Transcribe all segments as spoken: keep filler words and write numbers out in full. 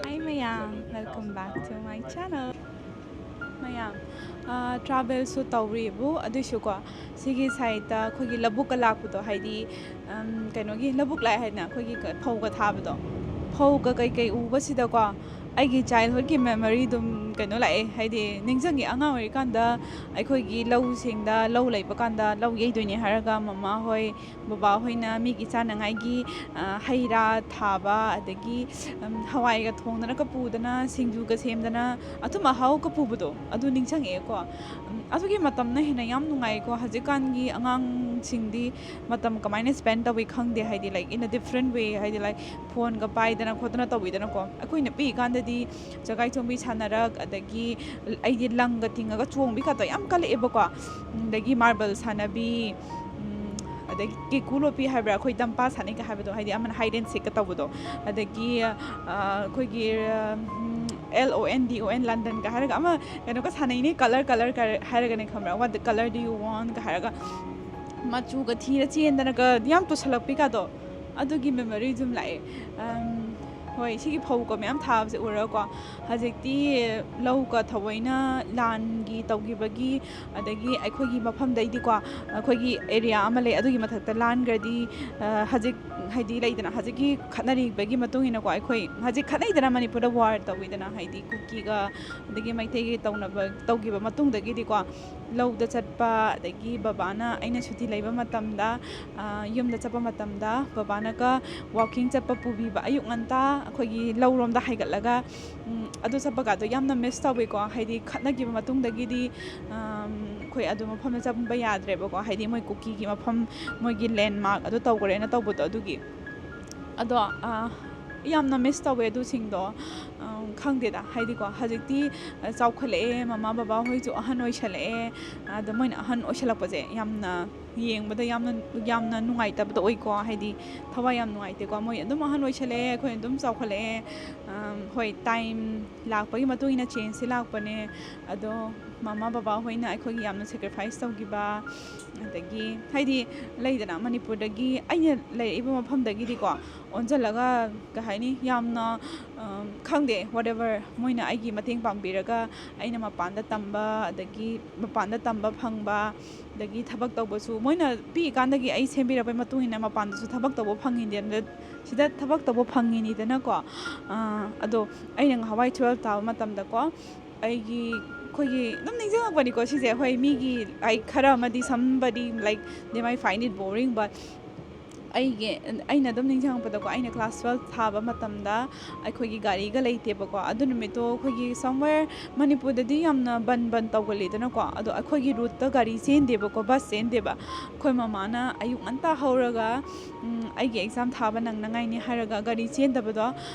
Hi ꯃꯌꯥꯝ, welcome back to my channel. ꯃꯌꯥꯝ, ꯇ꯭ꯔꯥꯚꯦꯜꯁꯨ ꯇꯧꯔꯤꯕꯨ, ꯑꯗꯨꯏꯁꯨꯀꯣ, ꯁꯤꯒꯤ ꯁꯥꯏꯠꯇ ꯑꯩꯈꯣꯏꯒꯤ ꯂꯧꯕꯨꯛꯀ ꯂꯥꯛꯄꯗꯣ, ꯍꯥꯏꯗꯤ, ꯎꯝ, ꯀꯩꯅꯣꯒꯤ ꯂꯧꯕꯨꯛ ꯂꯥꯛꯑꯦ ꯍꯥꯏꯗꯅ, ꯑꯩꯈꯣꯏꯒꯤ ꯀ-, ꯐꯧꯒ ꯊꯥꯕꯗꯣ, ꯐꯧꯒ ꯀꯩꯀꯩ ꯎꯕꯁꯤꯗꯀꯣ, ꯑꯩꯒꯤ ꯆꯥꯏꯜꯍꯨꯗꯀꯤ ꯃꯦꯃꯣꯔꯤ ꯑꯗꯨꯝ ꯀꯩꯅꯣ ꯂꯥꯛꯑꯦ, ꯍꯥꯏꯗꯤ ꯅꯤꯡꯁꯤꯡꯉꯤ꯫ ꯑꯉꯥꯡ ꯑꯣꯏꯔꯤꯀꯥꯟꯗ ꯑꯩꯈꯣꯏꯒꯤ ꯂꯧꯁꯤꯡꯗ, ꯂꯧ ꯂꯩꯕ ꯀꯥꯟꯗ ꯂꯧ ꯌꯩꯗꯣꯏꯅꯦ ꯍꯥꯏꯔꯒ ꯃꯃꯥ ꯍꯣꯏ, ꯕꯕꯥ ꯍꯣꯏꯅ ꯃꯤꯒꯤ ꯆꯥꯅꯉꯥꯏꯒꯤ, ꯑ, ꯍꯩ ꯔꯥ ꯊꯥꯕ, ꯑꯗꯒꯤ, ꯎꯝ, ꯍꯋꯥꯏꯒ ꯊꯣꯡꯗꯅꯒ ꯄꯨꯗꯅ, ꯁꯤꯡꯖꯨꯒ ꯁꯦꯝꯗꯅ, ꯑꯊꯨꯝ ꯑꯍꯥꯎꯒ ꯄꯨꯕꯗꯣ, ꯑꯗꯨ ꯅꯤꯡꯁꯤꯡꯉꯛꯑꯦꯀꯣ꯫ ꯎꯝ, ꯑꯗꯨꯒꯤ ꯃꯇꯝꯅ ꯍꯦꯟꯅ ꯌꯥꯝ ꯅꯨꯡꯉꯥꯏꯀꯣ꯫ ꯍꯧꯖꯤꯛꯀꯥꯟꯒꯤ ꯑꯉꯥꯡꯁꯤꯡꯗꯤ ꯃꯇꯝ ꯀꯃꯥꯏꯅ ꯁ꯭ꯄꯦꯟ ꯇꯧꯏ ꯈꯪꯗꯦ, ꯍꯥꯏꯗꯤ, like, in a different way, ꯍꯥꯏꯗꯤ, like, ꯐꯣꯟꯒ ꯄꯥꯏꯗꯅ ꯈꯣꯠꯇꯅ ꯇꯧꯕꯤꯗꯅꯀꯣ꯫ ꯑꯩꯈꯣꯏꯅ ꯄꯤꯛꯏꯀꯥꯟꯗꯗꯤ ꯆꯒꯥꯏ ꯆꯣꯡꯕꯤ ꯁꯥꯟꯅꯔꯛ, ꯑꯗꯒꯤ ꯑꯩꯗꯤ ꯂꯪꯒ ꯇꯤꯡꯉꯒ ꯆꯣꯡꯕꯤ ꯀꯥꯇꯣ ꯌꯥꯝ ꯀꯜꯂꯛꯑꯦꯕꯀꯣ꯫ ꯑꯗꯒꯤ ꯃꯥꯔꯕꯜ ꯁꯥꯟꯅꯕꯤ, ꯎꯝ, ꯑꯗꯒꯤ ꯀꯦꯀꯨ ꯂꯣꯠꯄꯤ ꯍꯥꯏꯕ꯭ꯔꯥ, ꯑꯩꯈꯣꯏ ꯇꯝꯄꯥ ꯁꯥꯟꯅꯩꯒ ꯍꯥꯏꯕꯗꯣ, ꯍꯥꯏꯗꯤ ꯑꯃꯅ ꯍꯥꯏꯠ ꯑꯦꯟ ꯁꯤꯛꯀ ꯇꯧꯕꯗꯣ꯫ ꯑꯗꯒꯤ, ꯑ, ꯑꯩꯈꯣꯏꯒꯤ, ꯎꯝ, L O N D O N, ꯂꯟꯗꯟꯒ ꯍꯥꯏꯔꯒ ꯑꯃ ꯀꯩꯅꯣꯒ ꯁꯥꯟꯅꯩꯅꯦ, ꯀꯂꯔ, ꯀꯂꯔ ꯍꯥꯏꯔꯒꯅꯦ, ꯈꯪꯕ꯭ꯔꯥ? What the color do you want ꯀ ꯍꯥꯏꯔꯒ ꯃꯆꯨꯒ ꯊꯤꯔ ꯆꯦꯟꯗꯅꯒ ꯌꯥꯝ ꯇꯨꯁꯜꯂꯛꯄꯤ ꯀꯥꯗꯣ, ꯑꯗꯨꯒꯤ ꯃꯦꯃꯣꯔꯤ ꯑꯗꯨꯝ ꯂꯥꯛꯑꯦ꯫ ꯑꯝ, ꯍꯣꯏ, ꯁꯤꯒꯤ ꯐꯧꯒ ꯃꯌꯥꯝ ꯊꯥꯕꯁꯦ ꯎꯔꯒꯀꯣ, ꯍꯧꯖꯤꯛꯇꯤ ꯂꯧꯒ ꯊꯑꯣꯏꯅ ꯂꯥꯟꯒꯤ ꯇꯧꯈꯤꯕꯒꯤ, ꯑꯗꯒꯤ ꯑꯩꯈꯣꯏꯒꯤ ꯃꯐꯝꯗꯩꯗꯤꯀꯣ, ꯑꯩꯈꯣꯏꯒꯤ ꯑꯦꯔꯤꯌꯥ ꯑꯃ ꯂꯩ, ꯑꯗꯨꯒꯤ ꯃꯊꯛꯇ ꯂꯥꯟꯈ꯭ꯔꯗꯤ, ꯑ, ꯍꯧꯖꯤꯛ, ꯍꯥꯏꯗꯤ ꯂꯩꯗꯅ, ꯍꯧꯖꯤꯛꯀꯤ ꯈꯠꯅꯔꯤꯕꯒꯤ ꯃꯇꯨꯡ ꯏꯟꯅꯀꯣ, ꯑꯩꯈꯣꯏ ꯍꯧꯖꯤꯛ ꯈꯠꯅꯩꯗꯅ, ꯃꯅꯤꯄꯨꯔꯗ ꯋꯥꯔ ꯇꯧꯋꯤꯗꯅ, ꯍꯥꯏꯗꯤ ꯀꯨꯀꯤꯒ ꯑꯗꯒꯤ ꯃꯩꯇꯩꯒꯤ ꯇꯧꯅꯕ, ꯇꯧꯈꯤꯕ ꯃꯇꯨꯡꯗꯒꯤꯗꯤꯀꯣ, ꯂꯧꯗ ꯆꯠꯄ, ꯑꯗꯒꯤ ꯕꯕꯥꯅ ꯑꯩꯅ ꯁꯨꯇꯤ ꯂꯩꯕ ꯃꯇꯝꯗ, ꯑ, ꯌꯨꯝꯗ ꯆꯠꯄ ꯃꯇꯝꯗ ꯕꯕꯥꯅꯒ ꯋꯥꯀꯤꯡ ꯆꯠꯄ ꯄꯨꯕꯤꯕ, ꯑꯌꯨꯛ ꯉꯟꯇꯥ ꯑꯩꯈꯣꯏꯒꯤ ꯂꯧꯔꯣꯝꯗ ꯍꯥꯏꯒꯠꯂꯒ, ꯎꯝ, ꯑꯗꯨ ꯆꯠꯄꯒꯗꯣ ꯌꯥꯝꯅ ꯃꯤꯁ ꯇꯧꯋꯦꯀꯣ꯫ ꯍꯥꯏꯗꯤ ꯈꯠꯅꯈꯤꯕ ꯃꯇꯨꯡꯗꯒꯤꯗꯤ, ꯑꯝ, ꯑꯩꯈꯣꯏ ꯑꯗꯨ ꯃꯐꯝꯗ ꯆꯪꯕ ꯌꯥꯗ꯭ꯔꯦꯕꯀꯣ꯫ ꯍꯥꯏꯗꯤ ꯃꯣꯏ ꯀꯨꯀꯤꯒꯤ ꯃꯐꯝ, ꯃꯣꯏꯒꯤ ꯂꯦꯟꯃꯥꯔꯛ ꯑꯗꯨ ꯇꯧꯈ꯭ꯔꯦꯅ ꯇꯧꯕꯗꯣ, ꯑꯗꯨꯒꯤ꯫ ꯑꯗꯣ, ꯑ, ꯌꯥꯝꯅ ꯃꯤꯁ ꯇꯧꯋꯦ ꯑꯗꯨꯁꯤꯡꯗꯣ꯫ ꯑ, ꯈꯪꯗꯦꯗ, ꯍꯥꯏꯗꯤꯀꯣ, ꯍꯧꯖꯤꯛꯇꯤ, ꯑ, ꯆꯥꯎꯈꯠꯂꯛꯑꯦ, ꯃꯃꯥ ꯕꯕꯥ ꯍꯣꯏꯁꯨ ꯑꯍꯟ ꯑꯣꯏꯁꯜꯂꯛꯑꯦ꯫ ꯑꯗ ꯃꯣꯏꯅ ꯑꯍꯟ ꯑꯣꯏꯁꯜꯂꯛꯄꯁꯦ ꯌꯥꯝꯅ ꯌꯦꯡꯕꯗ ꯌꯥꯝꯅ, ꯌꯥꯝꯅ ꯅꯨꯡꯉꯥꯏꯇꯕꯗꯣ ꯑꯣꯏꯀꯣ, ꯍꯥꯏꯗꯤ ꯊꯋꯥꯏ ꯌꯥꯝ ꯅꯨꯡꯉꯥꯏꯇꯦꯀꯣ꯫ ꯃꯣꯏ ꯑꯗꯨꯝ ꯑꯍꯟ ꯑꯣꯏꯁꯜꯂꯛꯑꯦ, ꯑꯩꯈꯣꯏ ꯑꯗꯨꯝ ꯆꯥꯎꯈꯠꯂꯛꯑꯦ꯫ ꯑꯝ, ꯍꯣꯏ, ꯇꯥꯏꯝ ꯂꯥꯛꯄꯒꯤ ꯃꯇꯨꯡ ꯏꯟꯅ ꯆꯦꯟꯖꯁꯦ ꯂꯥꯛꯄꯅꯦ꯫ ꯑꯗꯣ ꯃꯃꯥ ꯕꯕꯥ ꯍꯣꯏꯅ ꯑꯩꯈꯣꯏꯒꯤ ꯌꯥꯝꯅ ꯁꯦꯀ꯭ꯔꯤꯐꯥꯏꯁ ꯇꯧꯈꯤꯕ, ꯑꯗꯒꯤ ꯍꯥꯏꯗꯤ ꯂꯩꯗꯅ, ꯃꯅꯤꯄꯨꯔꯗꯒꯤ, ꯑꯩꯅ ꯂꯩꯔꯛꯏꯕ ꯃꯐꯝꯗꯒꯤꯗꯤꯀꯣ, ꯑꯣꯟꯁꯤꯜꯂꯒ, ꯀꯩ ꯍꯥꯏꯅꯤ, ꯌꯥꯝꯅ, ꯑ, ꯈꯪꯗꯦ, whatever, ꯃꯣꯏꯅ ꯑꯩꯒꯤ ꯃꯇꯦꯡ ꯄꯥꯡꯕꯤꯔꯒ ꯑꯩꯅ ꯃꯄꯥꯟꯗ ꯇꯝꯕ, ꯑꯗꯒꯤ ꯃꯄꯥꯟꯗ ꯇꯝꯕ ꯐꯪꯕ, ꯑꯗꯒꯤ ꯊꯕꯛ ꯇꯧꯕꯁꯨ ꯃꯣꯏꯅ ꯄꯤꯛꯏꯀꯥꯟꯗꯒꯤ ꯑꯩ ꯁꯦꯝꯕꯤꯔꯛꯄꯩ ꯃꯇꯨꯡ ꯏꯟꯅ ꯃꯄꯥꯟꯗꯁꯨ ꯊꯕꯛ ꯇꯧꯕ ꯐꯪꯉꯤꯅꯦ꯫ ꯁꯤꯗ ꯊꯕꯛ ꯇꯧꯕ ꯐꯪꯉꯤꯅꯤꯗꯅꯀꯣ꯫ ꯑꯗꯣ ꯑꯩꯅ ꯉꯍꯥꯟꯋꯥꯏ twelve ꯊꯥꯕ ꯃꯇꯝꯗꯀꯣ, ꯑꯩꯒꯤ ꯑꯩꯈꯣꯏꯒꯤ ꯑꯗꯨꯝ ꯅꯤꯡꯁꯤꯡꯉꯛꯄꯅꯤꯀꯣ ꯁꯤꯁꯦ꯫ ꯍꯣꯏ, ꯃꯤꯒꯤ, like, ꯈꯔ ꯑꯃꯗꯤ, somebody, like, they might find it boring, but ꯑꯩꯒꯤ ꯑꯩꯅ ꯑꯗꯨꯝ ꯅꯤꯡꯁꯤꯡꯉꯛꯄꯗꯀꯣ, ꯑꯩꯅ class twelve ꯊꯥꯕ ꯃꯇꯝꯗ ꯑꯩꯈꯣꯏꯒꯤ ꯒꯥꯔꯤꯒ ꯂꯩꯇꯦꯕꯀꯣ꯫ ꯑꯗꯨ ꯅꯨꯃꯤꯠꯇꯣ ꯑꯩꯈꯣꯏꯒꯤ somewhere ꯃꯅꯤꯄꯨꯔꯗꯗꯤ ꯌꯥꯝꯅ ꯕꯟ ꯕꯟ ꯇꯧꯒꯜꯂꯤꯗꯅꯀꯣ꯫ ꯑꯗꯣ ꯑꯩꯈꯣꯏꯒꯤ ꯔꯨꯠꯇ ꯒꯥꯔꯤ ꯆꯦꯟꯗꯦꯕꯀꯣ, ꯕꯁ ꯆꯦꯟꯗꯦꯕ꯫ ꯑꯩꯈꯣꯏ ꯃꯃꯥꯅ ꯑꯌꯨꯛ ꯉꯟꯇꯥ ꯍꯧꯔꯒ, ꯎꯝ, ꯑꯩꯒꯤ exam ꯊꯥꯕ ꯅꯪꯅꯉꯥꯏꯅꯤ ꯍꯥꯏꯔꯒ ꯒꯥꯔꯤ ꯆꯦꯟꯗꯕꯗꯣ,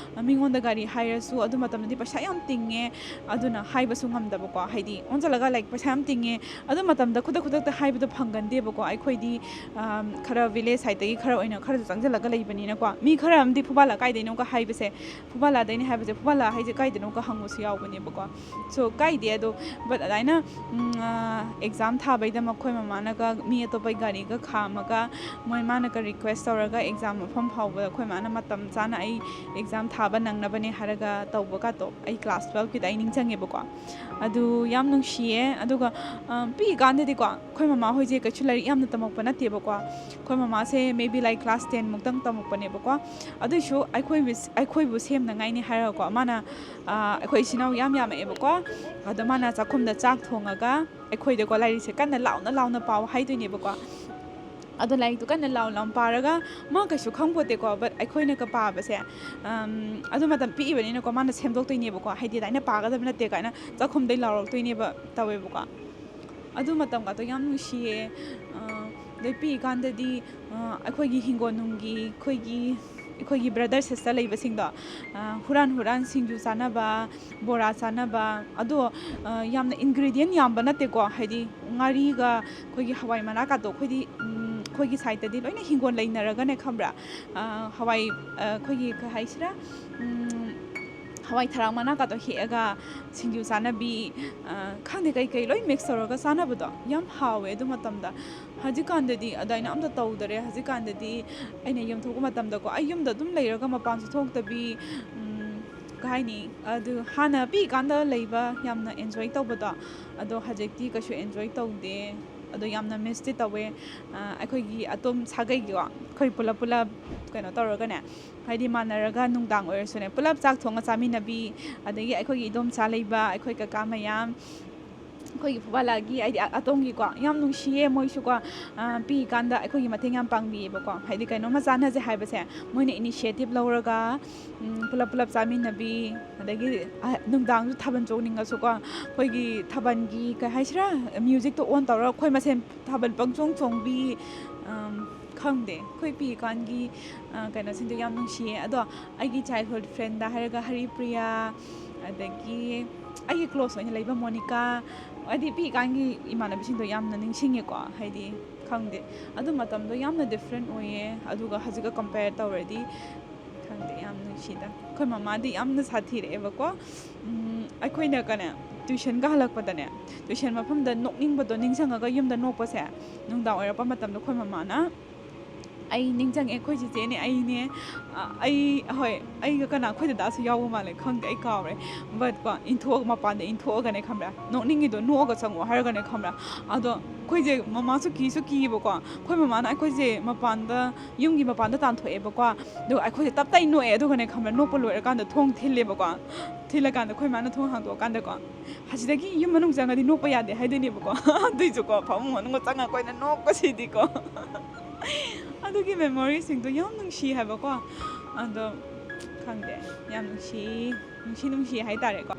ꯃꯤꯉꯣꯟꯗ ꯒꯥꯔꯤ ꯍꯥꯏꯔꯁꯨ ꯑꯗꯨ ꯃꯇꯝꯗꯗꯤ ꯄꯩꯁꯥ ꯌꯥꯝ ꯇꯤꯡꯉꯦ, ꯑꯗꯨꯅ ꯍꯥꯏꯕꯁꯨ ꯉꯝꯗꯕꯀꯣ꯫ ꯍꯥꯏꯗꯤ ꯑꯣꯟꯁꯤꯜꯂꯒ, like, ꯄꯩꯁꯥ ꯌꯥꯝ ꯇꯤꯡꯉꯦ꯫ ꯑꯗꯨ ꯃꯇꯝꯗ ꯈꯨꯗꯛ ꯈꯨꯗꯛꯇ ꯍꯥꯏꯕꯗꯣ ꯐꯪꯒꯟꯗꯦꯕꯀꯣ꯫ ꯑꯩꯈꯣꯏꯗꯤ, ꯑꯝ, ꯈꯔ village sideꯇꯒꯤ ꯈꯔ ꯑꯣꯏꯅ ꯈꯔꯁꯨ ꯆꯪꯁꯤꯜꯂꯒ ꯂꯩꯕꯅꯤꯅꯀꯣ꯫ ꯃꯤ ꯈꯔ ꯑꯃꯗꯤ ꯐꯨꯕꯥꯂꯥ ꯀꯥꯏꯗꯩꯅꯣꯒ ꯍꯥꯏꯕꯁꯦ, ꯐꯨꯕꯥꯂꯥꯗꯩꯅꯦ ꯍꯥꯏꯕꯁꯦ, ꯐꯨꯕꯥꯂꯥ ꯍꯥꯏꯁꯦ ꯀꯥꯏꯗꯅꯣꯒ ꯍꯪꯕꯁꯨ ꯌꯥꯎꯕꯅꯦꯕꯀꯣ꯫ So, ꯀꯥꯏꯗꯦ ꯑꯗꯣ, but ꯑꯗꯥꯏꯅ, ꯎꯝ, ꯑ, exam ꯊꯥꯕꯩꯗꯃꯛ ꯑꯩꯈꯣꯏ ꯃꯃꯥꯅꯒ ꯃꯤ ꯑꯇꯣꯞꯄꯒꯤ ꯒꯥꯔꯤꯒ ꯈꯥꯝꯃꯒ, ꯃꯣꯏ ꯃꯥꯅꯒ request ꯇꯧꯔꯒ exam ꯃꯐꯝ ꯐꯥꯎꯕꯗ ꯑꯩꯈꯣꯏ ꯃꯥꯅ ꯃꯇꯝ ꯆꯥꯅ ꯑꯩ exam ꯊꯥꯕ ꯅꯪꯅꯕꯅꯦ ꯍꯥꯏꯔꯒ ꯇꯧꯕꯒꯗꯣ ꯑꯩ class twelveꯀꯤꯗ ꯑꯩ ꯅꯤꯡꯁꯤꯡꯉꯦꯕꯀꯣ꯫ ꯑꯗꯨ ꯌꯥꯝ ꯅꯨꯡꯁꯤꯌꯦ꯫ ꯑꯗꯨꯒ, ꯑ, ꯄꯤꯛꯏꯀꯥꯟꯗꯗꯤꯀꯣ, ꯑꯩꯈꯣꯏ ꯃꯃꯥ ꯍꯣꯏꯁꯦ ꯀꯩꯁꯨ ꯂꯥꯏꯔꯤꯛ ꯌꯥꯝꯅ ꯇꯝꯃꯛꯄ ꯅꯠꯇꯦꯕꯀꯣ꯫ ꯑꯩꯈꯣꯏ ꯃꯃꯥꯁꯦ maybe, like, class ten ꯃꯨꯛꯇꯪ ꯇꯝꯃꯛꯄꯅꯦꯕꯀꯣ꯫ ꯑꯗꯨꯏꯁꯨ ꯑꯩꯈꯣꯏꯕꯨ, ꯑꯩꯈꯣꯏꯕꯨ ꯁꯦꯝꯅꯉꯥꯏꯅꯤ ꯍꯥꯏꯔꯒꯀꯣ, ꯃꯥꯅ, ꯑ, ꯑꯩꯈꯣꯏ ꯏꯆꯤꯟ ꯏꯅꯥꯎ ꯌꯥꯝ ꯌꯥꯝꯃꯛꯑꯦꯕꯀꯣ꯫ ꯑꯗꯣ ꯃꯥꯅ ꯆꯥꯛꯈꯨꯝꯗ ꯆꯥꯛ ꯊꯣꯡꯉꯒ ꯑꯩꯈꯣꯏꯗꯀꯣ ꯂꯥꯏꯔꯤꯛꯁꯦ ꯀꯟꯅ ꯂꯥꯎꯅ ꯂꯥꯎꯅ ꯄꯥꯎ ꯍꯥꯏꯗꯣꯏꯅꯦꯕꯀꯣ꯫ ꯑꯗꯣ ꯂꯥꯏꯔꯤꯛꯇꯣ ꯀꯟꯅ ꯂꯥꯎ ꯂꯥꯎ ꯄꯥꯔꯒ, ꯃꯥ ꯀꯩꯁꯨ ꯈꯪꯄꯣꯠꯇꯦꯀꯣ, but ꯑꯩꯈꯣꯏꯅꯒ ꯄꯥꯕꯁꯦ, ꯑꯝ, ꯑꯗꯨ ꯃꯇꯝ ꯄꯤꯛꯏꯕꯅꯤꯅꯀꯣ, ꯃꯥꯅ ꯁꯦꯝꯗꯣꯛꯇꯣꯏꯅꯦꯕꯀꯣ, ꯍꯥꯏꯗꯤ ꯑꯗꯨꯃꯥꯏꯅ ꯄꯥꯒꯗꯕ ꯅꯠꯇꯦ ꯀꯥꯏꯅ ꯆꯥꯛꯈꯨꯝꯗꯩ ꯂꯥꯎꯔꯛꯇꯣꯏꯅꯦꯕ ꯇꯧꯋꯦꯕꯀꯣ꯫ ꯑꯗꯨ ꯃꯇꯝꯒꯗꯣ ꯌꯥꯝ ꯅꯨꯡꯁꯤꯌꯦ꯫ ꯑ, ꯑꯗꯩ ꯄꯤꯛꯏꯀꯥꯟꯗꯗꯤ, ꯑ, ꯑꯩꯈꯣꯏꯒꯤ ꯍꯤꯡꯒꯣꯜ ꯅꯨꯡꯒꯤ, ꯑꯩꯈꯣꯏꯒꯤ, ꯑꯩꯈꯣꯏꯒꯤ brother sister ꯂꯩꯕꯁꯤꯡꯗꯣ, ꯑ, ꯍꯨꯔꯥꯟ ꯍꯨꯔꯥꯟ ꯁꯤꯡꯖꯨ ꯆꯥꯅꯕ, ꯕꯣꯔꯥ ꯆꯥꯅꯕ꯫ ꯑꯗꯣ, ꯑ, ꯌꯥꯝꯅ ingredient ꯌꯥꯝꯕ ꯅꯠꯇꯦꯀꯣ, ꯍꯥꯏꯗꯤ ꯉꯥꯔꯤꯒ ꯑꯩꯈꯣꯏꯒꯤ ꯍꯋꯥꯏ ꯃꯅꯥꯀꯥꯗꯣ ꯑꯩꯈꯣꯏꯗꯤ, ꯎꯝ, ꯑꯩꯈꯣꯏꯒꯤ sideꯇꯗꯤ ꯂꯣꯏꯅ ꯍꯤꯡꯒꯣꯜ ꯂꯩꯅꯔꯒꯅꯦ, ꯈꯪꯕ꯭ꯔꯥ? ꯑ, ꯍꯋꯥꯏ, ꯑ, ꯑꯩꯈꯣꯏꯒꯤ ꯀꯩ ꯍꯥꯏꯁꯤꯔꯥ, ꯎꯝ, ꯍꯋꯥꯏ ꯊꯔꯥꯛ ꯃꯅꯥꯀꯥꯗꯣ ꯍꯦꯛꯑꯒ ꯁꯤꯡꯖꯨ ꯆꯥꯅꯕꯤ, ꯑ, ꯈꯪꯗꯦ, ꯀꯩ ꯀꯩ ꯂꯣꯏ mix ꯇꯧꯔꯒ ꯆꯥꯅꯕꯗꯣ ꯌꯥꯝ ꯍꯥꯎꯋꯦ ꯑꯗꯨ ꯃꯇꯝꯗ꯫ ꯍꯧꯖꯤꯛꯀꯥꯟꯗꯗꯤ ꯑꯗꯨꯃꯥꯏꯅ ꯑꯝꯇ ꯇꯧꯗꯔꯦ꯫ ꯍꯧꯖꯤꯛꯀꯥꯟꯗꯗꯤ ꯑꯩꯅ ꯌꯨꯝ ꯊꯣꯛꯄ ꯃꯇꯝꯗꯀꯣ, ꯑꯩ ꯌꯨꯝꯗ ꯑꯗꯨꯝ ꯂꯩꯔꯒ ꯃꯄꯥꯟꯁꯨ ꯊꯣꯛꯇꯕꯤ, ꯎꯝ, ꯀꯩ ꯍꯥꯏꯅꯤ, ꯑꯗꯨ ꯍꯥꯟꯅ ꯄꯤꯛꯏꯀꯥꯟꯗ ꯂꯩꯕ ꯌꯥꯝꯅ ꯑꯦꯟꯖꯣꯏ ꯇꯧꯕꯗꯣ, ꯑꯗꯣ ꯍꯧꯖꯤꯛꯇꯤ ꯀꯩꯁꯨ ꯑꯦꯟꯖꯣꯏ ꯇꯧꯗꯦ꯫ ꯑꯗꯣ ꯌꯥꯝꯅ ꯃꯤꯁꯇꯤ ꯇꯧꯋꯦ꯫ ꯑ, ꯑꯩꯈꯣꯏꯒꯤ ꯑꯗꯣꯝ ꯁꯥꯒꯩꯒꯤꯀꯣ, ꯑꯩꯈꯣꯏ ꯄꯨꯂꯞ ꯄꯨꯂꯞ ꯀꯩꯅꯣ ꯇꯧꯔꯒꯅꯦ, ꯍꯥꯏꯗꯤ ꯃꯥꯟꯅꯔꯒ ꯅꯨꯡꯗꯥꯡ ꯑꯣꯏꯔꯁꯨꯅꯦ, ꯄꯨꯂꯞ ꯆꯥꯛ ꯊꯣꯡꯉ ꯆꯥꯃꯤꯟꯅꯕꯤ, ꯑꯗꯒꯤ ꯑꯩꯈꯣꯏꯒꯤ ꯏꯗꯣꯝꯆꯥ ꯂꯩꯕ, ꯑꯩꯈꯣꯏ ꯀꯀꯥ ꯃꯌꯥꯝ, ꯑꯩꯈꯣꯏꯒꯤ ꯐꯨꯕꯥꯂꯥꯒꯤ, ꯍꯥꯏꯗꯤ ꯑ-, ꯑꯇꯣꯝꯒꯤꯀꯣ, ꯌꯥꯝ ꯅꯨꯡꯁꯤꯌꯦ ꯃꯣꯏꯁꯨꯀꯣ꯫ ꯑ, ꯄꯤꯛꯏꯀꯥꯟꯗ ꯑꯩꯈꯣꯏꯒꯤ ꯃꯇꯦꯡ ꯌꯥꯝ ꯄꯥꯡꯕꯤꯌꯦꯕꯀꯣ, ꯍꯥꯏꯗꯤ ꯀꯩꯅꯣꯝꯃ ꯆꯥꯟꯅꯁꯦ ꯍꯥꯏꯕꯁꯦ ꯃꯣꯏꯅ ꯏꯅꯤꯁꯤꯌꯦꯇꯤꯞ ꯂꯧꯔꯒ, ꯎꯝ, ꯄꯨꯂꯞ ꯄꯨꯂꯞ ꯆꯥꯃꯤꯟꯅꯕꯤ, ꯑꯗꯒꯤ, ꯑ, ꯅꯨꯡꯗꯥꯡꯁꯨ ꯊꯥꯕꯜ ꯆꯣꯡꯅꯤꯡꯉꯁꯨꯀꯣ, ꯑꯩꯈꯣꯏꯒꯤ ꯊꯥꯕꯜꯒꯤ ꯀꯩ ꯍꯥꯏꯁꯤꯔꯥ, ꯃ꯭ꯌꯨꯖꯤꯛꯇꯣ ꯑꯣꯟ ꯇꯧꯔꯒ ꯑꯩꯈꯣꯏ ꯃꯁꯦꯟ ꯊꯥꯕꯜ ꯄꯪꯆꯣꯡ ꯆꯣꯡꯕꯤ, ꯑꯝ, ꯈꯪꯗꯦ, ꯑꯩꯈꯣꯏ ꯄꯤꯛꯏꯀꯥꯟꯒꯤ, ꯑ, ꯀꯩꯅꯣꯁꯤꯡꯗꯣ ꯌꯥꯝ ꯅꯨꯡꯁꯤꯌꯦ꯫ ꯑꯗꯣ ꯑꯩꯒꯤ ꯆꯥꯏꯜꯍꯨꯗ ꯐ꯭ꯔꯦꯟꯗ ꯍꯥꯏꯔꯒ ꯍꯔꯤꯄ꯭ꯔꯤꯌꯥ, ꯑꯗꯒꯤ ꯑꯩꯒꯤ ꯀ꯭ꯂꯣꯁ ꯑꯣꯏꯅ ꯂꯩꯕ ꯃꯣꯅꯤꯀꯥ, ꯍꯥꯏꯗꯤ ꯄꯤꯛꯏꯀꯥꯟꯒꯤ ꯏꯃꯥꯟꯅꯕꯤꯁꯤꯡꯗꯣ ꯌꯥꯝꯅ ꯅꯤꯡꯁꯤꯡꯉꯦꯀꯣ꯫ ꯍꯥꯏꯗꯤ ꯈꯪꯗꯦ, ꯑꯗꯨ ꯃꯇꯝꯗꯣ ꯌꯥꯝꯅ ꯗꯤꯐ꯭ꯔꯦꯟ ꯑꯣꯏꯌꯦ꯫ ꯑꯗꯨꯒ ꯍꯧꯖꯤꯛꯀ ꯀꯝꯄꯦꯌꯔ ꯇꯧꯔꯗꯤ ꯈꯪꯗꯦ, ꯌꯥꯝ ꯅꯨꯡꯁꯤꯗ꯫ ꯑꯩꯈꯣꯏ ꯃꯃꯥꯗꯤ ꯌꯥꯝꯅ ꯁꯥꯊꯤꯔꯛꯑꯦꯕꯀꯣ꯫ ꯎꯝ, ꯑꯩꯈꯣꯏꯅ ꯀꯅꯦ, ꯇ꯭ꯋꯤꯁꯟꯒ ꯍꯜꯂꯛꯄꯗꯅꯦ, ꯇ꯭ꯋꯤꯁꯟ ꯃꯐꯝꯗ ꯅꯣꯛꯅꯤꯡꯕꯗꯣ ꯅꯤꯡꯁꯤꯡꯉꯒ ꯌꯨꯝꯗ ꯅꯣꯛꯄꯁꯦ, ꯅꯨꯡꯗꯥꯡ ꯑꯣꯏꯔꯛꯄ ꯃꯇꯝꯗ ꯑꯩꯈꯣꯏ ꯃꯃꯥꯅ ꯑꯩ ꯅꯤꯡꯁꯤꯡꯉꯦ, ꯑꯩꯈꯣꯏ ꯆꯤꯆꯦꯅꯦ, ꯑꯩꯅꯦ, ꯑ, ꯑꯩ, ꯍꯣꯏ, ꯑꯩꯒ ꯀꯅꯥ, ꯑꯩꯈꯣꯏ ꯗꯗꯥꯁꯨ ꯌꯥꯎꯕ ꯃꯥꯜꯂꯦ, ꯈꯪꯗꯦ, ꯑꯩ ꯀꯥꯎꯔꯦ꯫ But ꯀꯣ, ꯏꯟꯊꯣꯛꯑꯒ, ꯃꯄꯥꯟꯗ ꯏꯟꯊꯣꯛꯑꯒꯅꯦ, ꯈꯪꯕ꯭ꯔꯥ, "ꯅꯣꯛꯅꯤꯡꯉꯤꯗꯣ ꯅꯣꯛꯑꯒ ꯆꯪꯉꯣ" ꯍꯥꯏꯔꯒꯅꯦ, ꯈꯪꯕ꯭ꯔꯥ, ꯑꯗꯣ ꯑꯩꯈꯣꯏꯁꯦ, ꯃꯃꯥꯁꯨ ꯀꯤꯁꯨ ꯀꯤꯌꯦꯕꯀꯣ꯫ ꯑꯩꯈꯣꯏ ꯃꯃꯥꯅ ꯑꯩꯈꯣꯏꯁꯦ ꯃꯄꯥꯟꯗ, ꯌꯨꯝꯒꯤ ꯃꯄꯥꯟꯗ ꯇꯥꯟꯊꯣꯛꯑꯦꯕꯀꯣ꯫ ꯑꯗꯨꯒ ꯑꯩꯈꯣꯏꯁꯦ ꯇꯞ ꯇꯥꯏ ꯅꯣꯛꯑꯦ꯫ ꯑꯗꯨꯒꯅꯦ, ꯈꯪꯕ꯭ꯔꯥ, ꯅꯣꯛꯄ ꯂꯣꯏꯔꯀꯥꯟꯗ ꯊꯣꯡ ꯊꯤꯜꯂꯦꯕꯀꯣ꯫ ꯊꯤꯜꯂꯀꯥꯟꯗ ꯑꯩꯈꯣꯏ ꯃꯥꯅ ꯊꯣꯡ ꯍꯥꯡꯗꯣꯛꯑꯀꯥꯟꯗꯀꯣ, ꯑꯁꯤꯗꯒꯤ ꯌꯨꯝ ꯃꯅꯨꯡ ꯆꯪꯉꯗꯤ ꯅꯣꯛꯄ ꯌꯥꯗꯦ ꯍꯥꯏꯗꯣꯏꯅꯦꯕꯀꯣ꯫ ꯑꯗꯨꯏꯁꯨꯀꯣ, ꯐꯃꯨꯡ ꯃꯅꯨꯡꯗ ꯆꯪꯉ ꯑꯩꯈꯣꯏꯅ ꯅꯣꯛꯄꯁꯤꯗꯤꯀꯣ꯫ ꯑꯗꯨꯒꯤ ꯃꯦꯃꯣꯔꯤꯁꯤꯡꯗꯣ ꯌꯥꯝ ꯅꯨꯡꯁꯤ ꯍꯥꯏꯕꯀꯣ꯫ ꯑꯗꯣ ꯈꯪꯗꯦ, ꯌꯥꯝ ꯅꯨꯡꯁꯤ, ꯅꯨꯡꯁꯤ, ꯅꯨꯡꯁꯤ ꯍꯥꯏꯇꯥꯔꯦꯀꯣ꯫